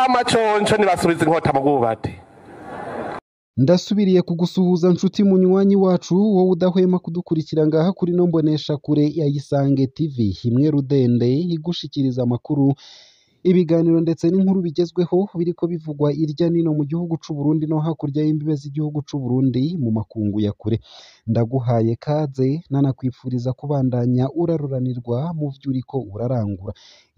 Icama conco nibasubiza inkota mu bwubati. Ndasubiriye kugusuhuza nshuti munywanyi wacu, wowe udahwema kudukurikira ngaha kuri no mbonesha kure ya Isange TV, imwe rudende igushikiriza amakuru, ibiganiro ndetse n'inkuru bigezweho biriko bivugwa irya nino mu gihugu c'u Burundi no hakurya y'imbibe z'igihugu c'u Burundi mu makungu ya kure. Ndaguhaye kaze nanakwifuriza kubandanya uraruranirwa mu vyo uriko urarangura.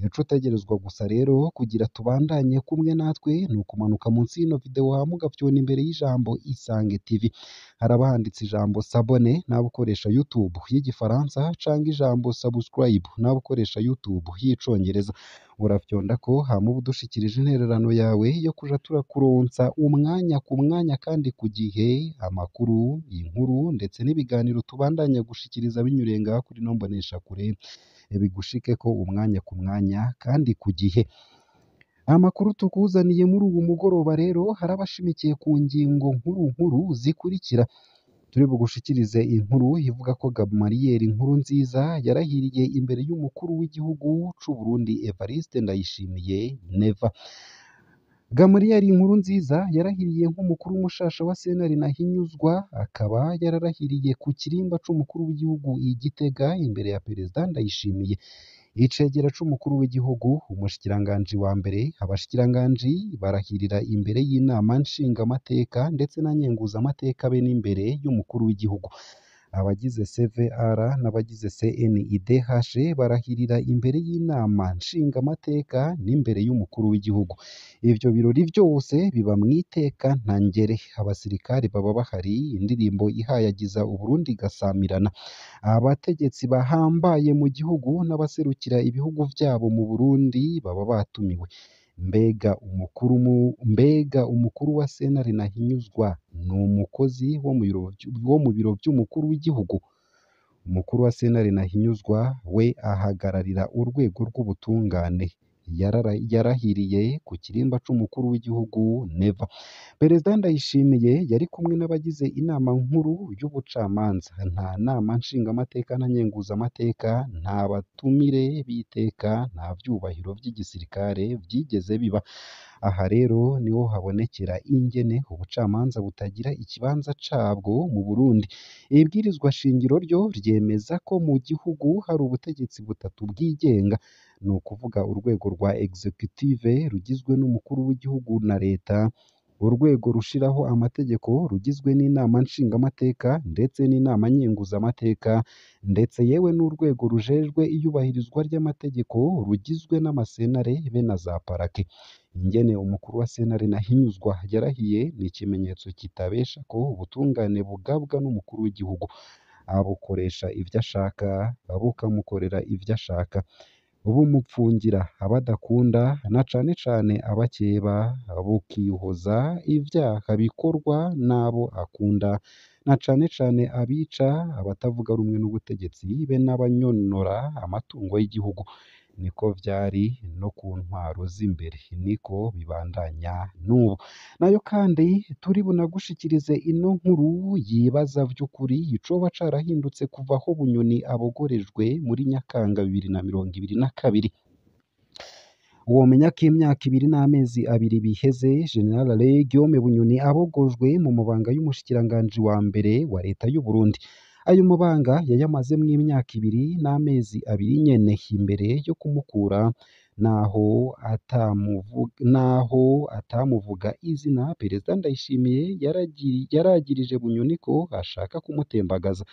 Ico utegerezwa gusa rero kugira tubandanye kumwe natwe ni ukumanuka munsi y'ino video hama ugafyona imbere y'ijambo Isange TV. Haraba handitse ijambo s'abonner nawe ukoresha YouTube y'igifaransa canke ijambo subscribe nawe ukoresha YouTube y'icongereza. Urafyonda ko hama uba udushikirije intererano yawe yo kuja turakuronsa umwanya ku mwanya kandi ku gihe amakuru, inkuru ndetse n'ibiganiro tubandanya gushikiriza binyuriye ngaha kuri ino mboneshakure bigushikeko umwanya ku mwanya kandi ku gihe. Amakuru tukuzaniye muri uwu mugoroba rero harabashimikiye ku ngingo nkuru nkuru zikurikira. Turi bugushikirize inkuru ivuga ko Gamariel Nkurunziza yarahiriye imbere y'umukuru w'igihugu c'u Burundi Evariste Ndayishimiye Neva. Gamariel Nkurunziza yarahiriye nk'umukuru mushasha wa sentare Ntahinyuzwa, akaba yararahiriye ku kirimba c'umukuru w'igihugu i Gitega imbere ya Perezida Ndayishimiye. Icegera c'umukuru w'igihugu, umushikiranganji wa mbere, abashikiranganji barahirira imbere y'inama nshingamateka ndetse na nkenguzamateka be n'imbere y'umukuru w'igihugu. Abagize CVR n'abagize CNIDH barahirira imbere y'inama nshingamateka n'imbere y'umukuru w'igihugu. Ivyo birori vyose biba mw'iteka ntangere. Abasirikare baba bahari, indirimbo ihayagiza Uburundi igasamirana. Abategetsi bahambaye mu gihugu n'abaserukira ibihugu vyabo mu Burundi baba batumiwe. Mbega umukuru wa sentare Ntahinyuzwa ni umukozi wo mu biro vy'umukuru w'igihugu? Umukuru wa sentare Ntahinyuzwa we ahagararira urwego rw'ubutungane. Yarahiriye ku kirimba c'umukuru w'igihugu Neva. Perezida Ndayishimiye yari kumwe n'abagize inama nkuru y'ubucamanza. Nta nama nshingamateka na nkenguzamateka, nta batumire b'iteka, nta vyubahiro vy'igisirikare vyigeze biba. Aha rero niho habonekera ingene ubucamanza butagira ikibanza cabwo mu Burundi. Ibwirizwa shingiro ryo ryemeza ko mu gihugu hari ubutegetsi butatu bwigenga, ni ukuvuga urwego rwa executive rugizwe n'umukuru w'igihugu na leta, urwego rushiraho amategeko rugizwe n'inama nshingamateka ndetse n'inama nkenguzamateka, ndetse yewe n'urwego rujejwe iyubahirizwa ry'amategeko rugizwe n'amasentare be na za parake. Ingene umukuru wa sentare Ntahinyuzwa yarahiye ni ikimenyetso kitabesha ko ubutungane bugabwa n'umukuru w'igihugu. Abukoresha ivyo ashaka, bukamukorera ivyo ashaka, bumupfungira abadakunda na cane cane abakeba, bukihoza ivyaha bikorwa n'abo akunda na cane cane abica, abatavuga rumwe n'ubutegetsi be n'abanyonora amatungo y'igihugu. Niko vyari no ku ntwaro z'imbere, niko bibandanya n'ubu. Nayo kandi turi bunagushikirize ino nkuru yibaza vy'ukuri icoba carahindutse kuva aho Bunyoni abogorejwe muri Nyakanga 2022. Womenya ko imyaka 2 n'amezi 2 biheze General Alain Guillaume Bunyoni abogojwe mu mabanga y'umushikiranganji wa mbere wa leta y'u Burundi. Ayo mabanga yayamazemwo imyaka 2 n'amezi 2 nyene imbere yo kumukura, naho atamuvuga izina. Perezida Ndayishimiye yaragirije Bunyoni ko ashaka kumutembagaza.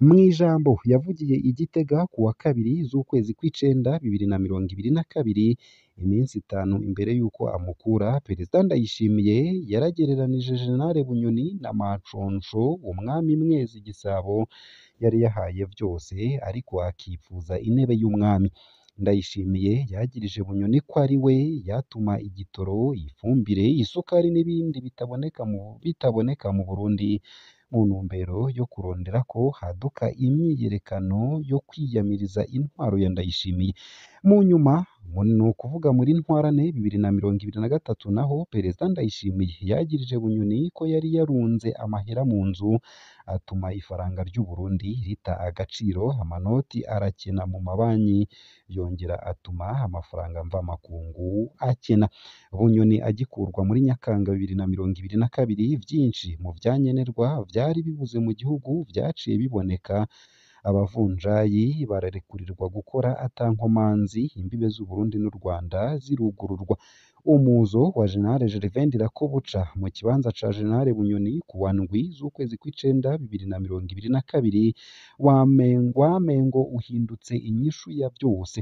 Mw'ijambo yavugiye i Gitega ku wa 2 z'ukwezi kw'icenda 2022, iminsi 5 imbere y'uko amukura, Perezida Ndayishimiye yaragereranije General Bunyoni na Maconco, umwami Mwezi Gisabo yari yahaye vyose ariko akifuza intebe y'umwami. Ndayishimiye yagirije Bunyoni ko ari we yatuma igitoro, ifumbire, isukari n'ibindi bitaboneka mu Burundi mu ntumbero yo kurondera ko haduka imyiyerekano yo kwiyamiriza intwaro ya Ndayishimiye. Mu nyuma ni ukuvuga muri ntwarane 2023 naho Perezida Ndayishimiye yagirije Bunyoni ko yari yarunze amahera mu nzu atuma ifaranga ry'u Burundi rita agaciro, amanoti arakena mu mabanki, yongera atuma amafaranga mvamakungu akena. Bunyoni agikurwa muri Nyakanga 2022, vyinshi mu vyankenerwa vyari bibuze mu gihugu vyaciye biboneka, abavunjayi bararekurirwa gukora ata nkomanzi, imbibe z'u Burundi n'u Rwanda zirugururwa. Umuzo wa General Gervais Ndirakobuca mu kibanza ca General Bunyoni kuwa ndwi z'ukwezi kw'icenda 2022 wamengo uhindutse inyishu ya vyose.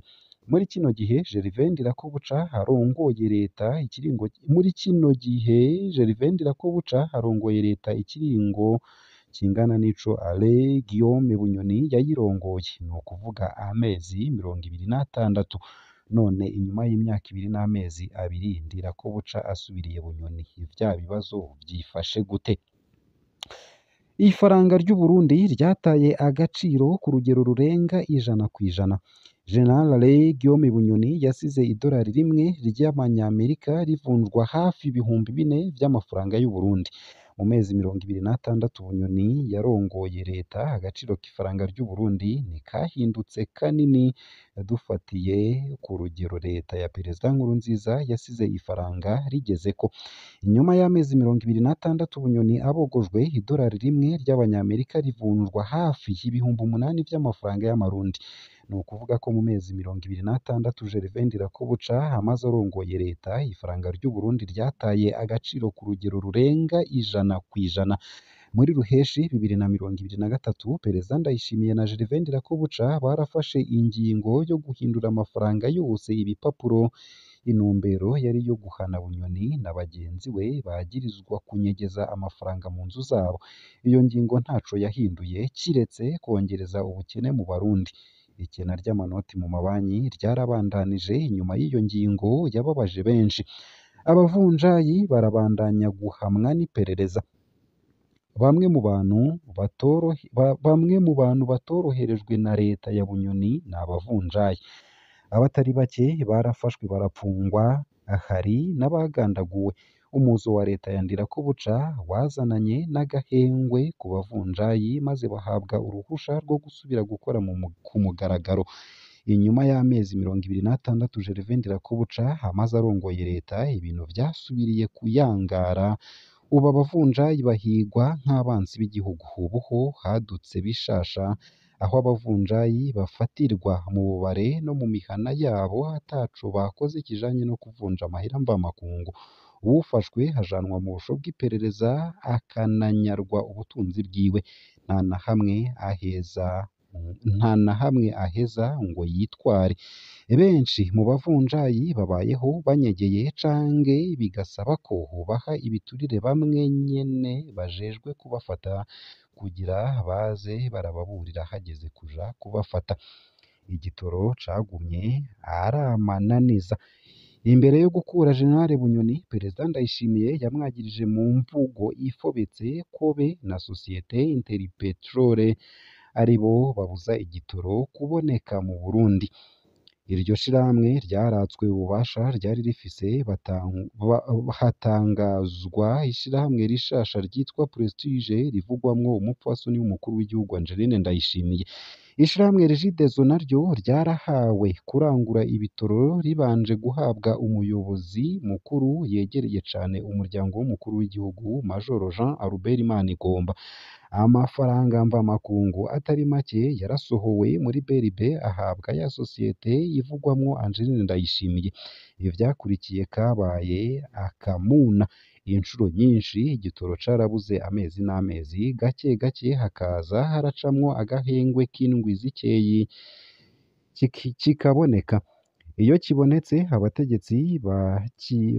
Muri kino gihe Gervais Ndirakobuca arongoye leta ikiringo muri kino gihe Gervais Ndirakobuca arongoye leta ikiringo kingana n'ico Alain Guillaume Bunyoni yayirongoye, ni ukuvuga amezi 26. None inyuma y'imyaka ibiri n'amezi abiri Ndirakobuca asubiriye Bunyoni, vya bibazo vyifashe gute? Ifaranga ry'u Burundi ryataye agaciro ku rugero rurenga 100%. General Alain Guillaume Bunyoni yasize idolari rimwe ry'amanyamerika rivunjwa hafi 4000 vy'amafaranga y'u Burundi. Mu mezi 26 Bunyoni yarongoye leta, agaciro k'ifaranga ry'u Burundi ntikahindutse kanini dufatiye ku rugero leta ya Perezida Nkurunziza yasize ifaranga rigezeko. Inyuma y'amezi 26 Bunyoni abogojwe, idolari rimwe ry'abanyamerika rivunjwa hafi 8000 vy'amafaranga y'amarundi. Ni ukuvuga ko mu mezi 26 Gervais Ndirakobuca amaze arongoye leta, ifaranga ry'u Burundi ryataye agaciro ku rugero rurenga 100%. Muri Ruheshi 2023, Perezida Ndayishimiye na Gervais Ndirakobuca barafashe ingingo yo guhindura amafaranga yose ibipapuro. Intumbero yari iyo guhana Bunyoni na bagenzi we bagirizwa kunyegeza amafaranga mu nzu zabo. Iyo ngingo ntaco yahinduye kiretse kwongereza ubukene mu Barundi. Ikena ry'amanoti mu mabanki ryarabandanije inyuma y'iyo ngingo yababaje benshi. Abavunjayi barabandanya guhamwa n'iperereza. Bamwe mu bantu batoroherejwe na leta ya Bunyoni ni abavunjayi. Abatari bake barafashwe barapfungwa, hari n'abagandaguwe. Umuzo wa leta ya Ndirakobuca wazananye n'agahengwe ku bavunjayi maze bahabwa uruhusha rwo gusubira gukora ku mugaragaro. Inyuma y'amezi 26 Gervais Ndirakobuca amaze arongoye leta, ibintu vyasubiriye kuyangara. Ubu abavunjayi bahigwa nk'abansi b'igihugu. Ubu ho hadutse bishasha aho abavunjayi bafatirwa mu bubare no mu mihana yabo ataco bakoze kijanye no kuvunja amahera mvamakungu. Uwufashwe ajanwa mu busho bw'iperereza akananyarwa ubutunzi bwiwe. Nta na hamwe aheza ngo yitware. Benshi mu bavunjayi babayeho banyegeye canke bigasaba ko baha ibiturire bamwe nyene bajejwe kubafata kugira baze barababurira hageze kuja kubafata. Igitoro cagumye aramananiza. Imbere yo gukura General Bunyoni, Perezida Ndayishimiye yamwagirije mu mvugo ifobetse ko be na sosiyete Interpetrol aribo babuza igitoro kuboneka mu Burundi. Iryo shirahamwe ryaratswe ububasha ryari rifise, hatangazwa ishirahamwe rishasha ryitwa Prestige rivugwamwo umupfasoni w'umukuru w'igihugu Angeline Ndayishimiye. Ishirahamwe Regideso naryo ryarahawe kurangura ibitoro ribanje guhabwa umuyobozi mukuru yegereye cane umuryango w'umukuru w'igihugu Majoro Jean Albert Manigomba. Amafaranga mvamakungu atari make yarasohowe muri BRB ahabwa ya sosiyete ivugwamwo Angeline Ndayishimiye. Ivyakurikiye kabaye akamuna. Incuro nyinshi igitoro carabuze amezi n'amezi, gake gake hakaza haracamwo agahengwe k'indwi zikeyi kikaboneka. Iyo kibonetse abategetsi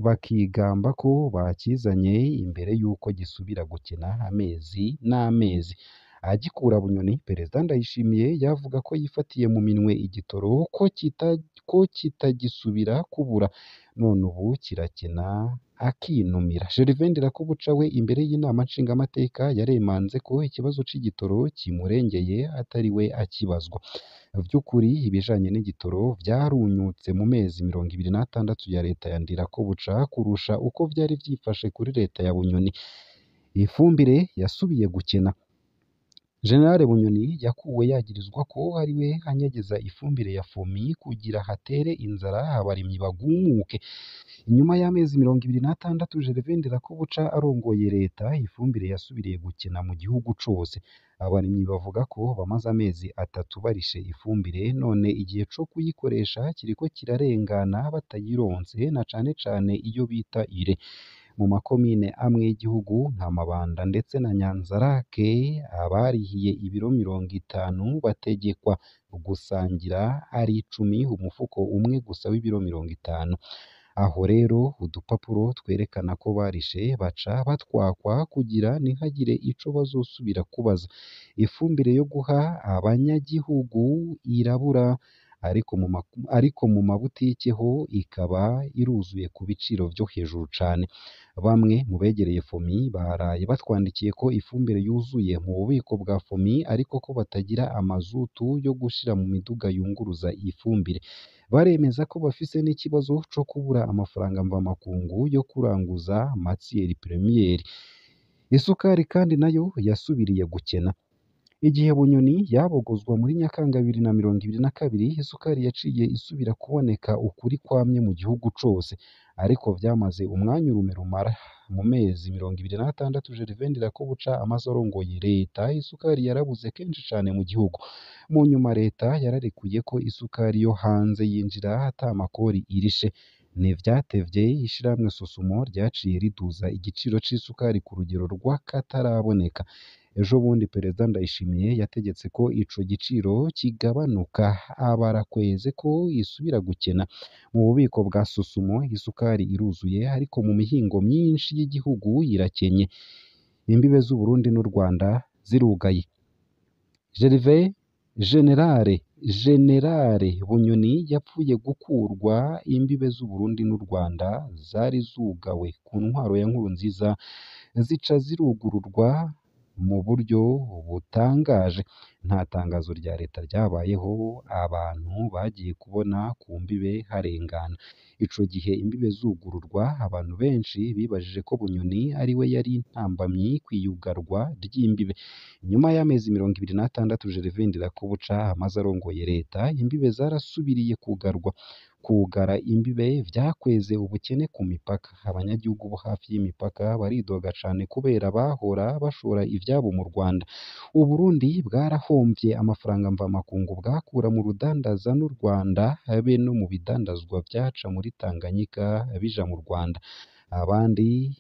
bakigamba ko bakizanye imbere y'uko gisubira gukena amezi n'amezi. Agikura Bunyoni, Perezida Ndayishimiye yavuga ko yifatiye mu minwe igitoro ko kitagisubira kubura, none ubu kirakena akinumira. Gervais Ndirakobuca we imbere y'inama nshingamateka yaremanze ko ikibazo c'igitoro kimurengeye atari we akibazwa. Vy'ukuri ibijanye n'igitoro vyarunyutse mu mezi 26 ya leta ya Ndirakobuca kurusha uko vyari vyifashe kuri leta ya Bunyoni. Ifumbire yasubiye gukena. General Bunyoni yakuwe yagirizwa ko ariwe anyegeza ifumbire ya FOMI kugira hatere inzara abarimyi bagumuke. Inyuma y'amezi 26 Gervais Ndirakobuca arongoye leta, ifumbire yasubiriye gukena mu gihugu cose. Abarimyi bavuga ko bamaze amezi 3 barishe ifumbire, none igihe co kuyikoresha kiriko kirarengana batayironse, na cane cane iyo bita ire. Mu makomine amwe y'igihugu nka Mabanda ndetse na Nyanzarake, abarihiye ibiro 50 bategekwa gusangira ari 10 umufuko umwe gusa w'ibiro 50. Aho rero udupapuro twerekana ko barishe baca batwakwa kugira ntihagire ico bazosubira kubaza. Ifumbire yo guha abanyagihugu irabura, ariko mu mabutike ho ikaba iruzuye ku biciro vyo hejuru cane. Bamwe mu begereye FOMI baraye batwandikiye ko ifumbire yuzuye mu bubiko bwa FOMI, ariko ko batagira amazutu yo gushira mu miduga yunguruza ifumbire. Baremeza ko bafise n'ikibazo co kubura amafaranga mvamakungu yo kuranguza matière première. Isukari kandi nayo yasubiriye gukena. Igihe Bunyoni yabogozwa muri Nyakanga 2022, isukari yaciye isubira kuboneka ukuri kwamye mu gihugu cose, ariko vyamaze umwanya urume rumara. Mu mezi 26 Gervais Ndirakobuca amaze arongoye leta, isukari yarabuze kenshi cane mu gihugu. Mu nyuma leta yararekuye ko isukari yo hanze yinjira ata makori irishe. Ntivyatevye ishirahamwe Sosumo ryaciye riduza igiciro c'isukari ku rugero rw'akataraboneka. Ejo bundi Perezida Ndayishimiye yategetse ko ico giciro kigabanuka, abarakweze ko isubira gukena. Mu bubiko bwa Sosumo isukari iruzuye, ariko mu mihingo myinshi y'igihugu irakenye. Imbibe z'Uburundi n'u Rwanda zirugaye. Gervais Generale Bunyoni yapfuye gukurwa, imbibe z'Uburundi n'u Rwanda zari zugawe ku ntwaro ya Nkurunziza zica zirugururwa mu buryo butangaje. Nta tangazo rya leta ryabayeho, abantu bagiye kubona ku mbibe harengana. Ico gihe imbibe zugururwa, abantu benshi bibajije ko Bunyoni ari we yari intambamyi kwiyugarwa ry'imbibe. Nyuma y'amezi 26 Gervais Ndirakobuca amaze arongoye leta, imbibe zarasubiriye kugarwa. Kugara imbibe vyakweze ubukene ku mipaka. Abanyagihugu bo hafi y'imipaka baridoga cane kubera bahora bashora ivyabo mu Rwanda. Uburundi bwarahomvye amafaranga mvamakungu bwakura mu rudandaza n'u Rwanda be no mu bidandazwa vyaca muri Tanganyika bija mu Rwanda. Abandi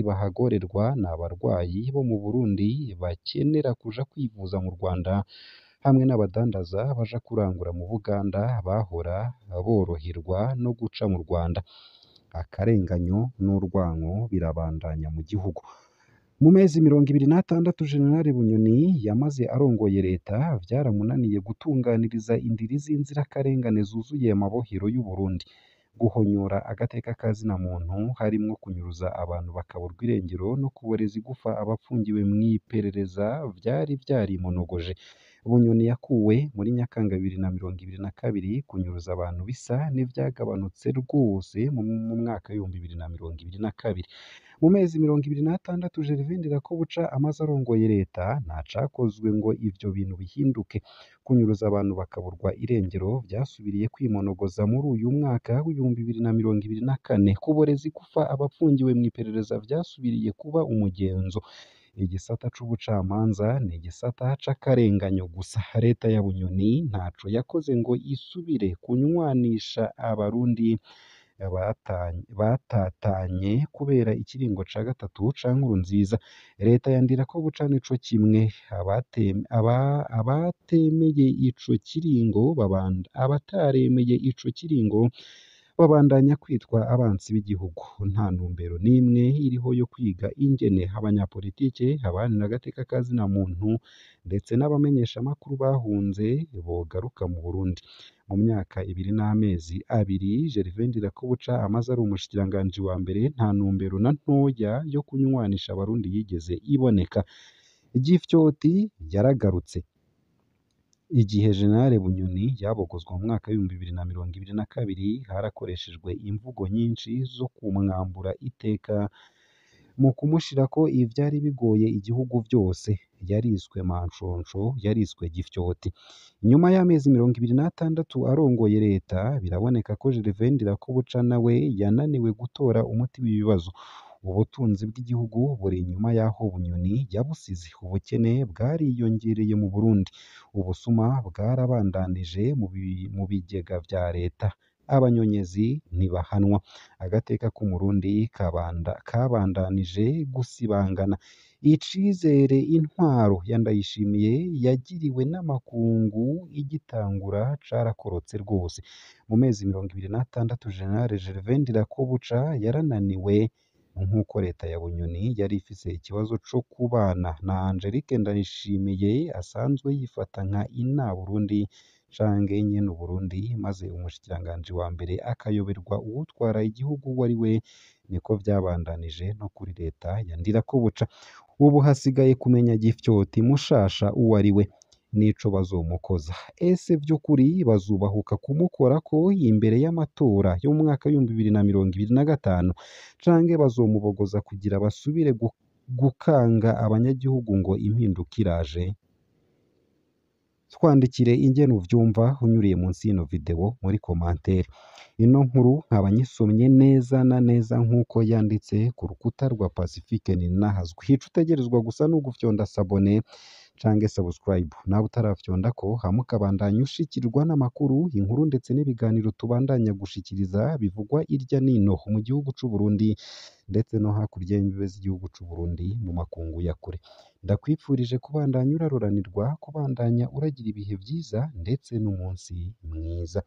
bahagorerwa ni abarwayi bo mu Burundi bakenera kuja kwivuza mu Rwanda, hamwe n'abadandaza baja kurangura mu Buganda bahora boroherwa no guca mu Rwanda. Akarenganyo n'urwanko birabandanya mu gihugu. Mu mezi 26 General Bunyoni yamaze arongoye leta, vyaramunaniye gutunganiriza indiri z'inzirakarengane zuzuye amabohero y'u Burundi. Guhonyora agateka ka zina muntu harimwo kunyuruza abantu bakaburwa irengero no kuboreza igufa abapfungiwe mw'iperereza vyari vyarimonogoje. Bunyoni yakuwe muri Nyakanga 2022, kunyuruza abantu bisa n'ivyagabanutse rwose mu mwaka w'ibihumbi 2022. Mu mezi 26 Gervais Ndirakobuca amaze arongoye leta, ntacakozwe ngo ivyo bintu bihinduke. Kunyuruza abantu bakaburwa irengero vyasubiriye kwimonogoza muri uyu mwaka w'ibihumbi 2024. Kuboreza igufa abapfungiwe mw'iperereza vyasubiriye kuba umugenzo. Igisata c'ubucamanza ni igisata c'akarenganyo gusa. Leta ya Bunyoni ntaco yakoze ngo isubire kunywanisha abarundi batatanye kubera ikiringo ca gatatu ca Nkurunziza. Leta ya Ndirakobuca nico kimwe, abatemeye ico kiringo abataremeye ico kiringo Babandanya kwitwa abansi b'igihugu. Nta ntumbero n'imwe iriho yo kwiga ingene abanyapolitike, abaharanira agateka ka zina muntu ndetse n'abamenyeshamakuru bahunze bogaruka mu Burundi. Mu myaka ibiri n'amezi abiri Gervais Ndirakobuca amaze ari umushikiranganji wa mbere, nta ntumbero na ntoya yo kunywanisha abarundi yigeze iboneka. Gifyoti yaragarutse. Igihe General Bunyoni yabogozwa mu mwaka w'2022, harakoreshejwe imvugo nyinshi zo kumwambura iteka mu kumushirako ivyari bigoye igihugu vyose. Yariswe Manshonsho, yariswe Gifyoti. Nyuma y'amezi 26 arongoye leta, biraboneka ko Gervais Ndirakobuca nawe yananiwe gutora umuti w'ibibazo. Ubutunzi bw'igihugu buri inyuma y'aho Bunyoni yabusize. Ubukene bwariyongereye mu Burundi. Ubusuma bwarabandanije mu bigega vya leta. Abanyonyezi ntibahanwa. Agateka k'Umurundi kabandanije gusibangana. Icizere intwaro ya Ndayishimiye yagiriwe n'amakungu igitangura carakorotse rwose. Mu mezi 26 General Gervais Ndirakobuca yarananiwe nk'uko leta ya Bunyoni yari ifise ikibazo co kubana na Angelique Ndayishimiye asanzwe yifata nka ina Burundi canke nyene Uburundi, maze umushikiranganji wa mbere akayoberwa uwutwara igihugu uwo ari we. Niko vyabandanije no kuri leta ya Ndirakobuca. Ubu hasigaye kumenya Gifyoti mushasha uwo ari we n'ico bazomukoza. Ese vy'ukuri bazubahuka kumukorako imbere y'amatora yo mu mwaka w'2025, canke bazomubogoza kugira basubire gukanga abanyagihugu ngo impinduka iraje? Twandikire ingene uvyumva unyuriye munsi y'ino video muri commentaire. Ino nkuru nkaba nyisomye neza na neza nk'uko yanditse ku rukuta rwa Pacifique Ninahazwe. Ico utegerezwa gusa ni ugufyonda s'abonner canke subscribe. Nawe utarafyondako, hama ukabandanya ushikirwa n'amakuru, inkuru ndetse n'ibiganiro tubandanya gushikiriza bivugwa irya nino mu gihugu c'u Burundi ndetse no hakurya y'imbibe z'igihugu c'u Burundi mu makungu ya kure. Ndakwifurije kubandanya uraroranirwa, kubandanya uragira ibihe vyiza ndetse n'umunsi mwiza.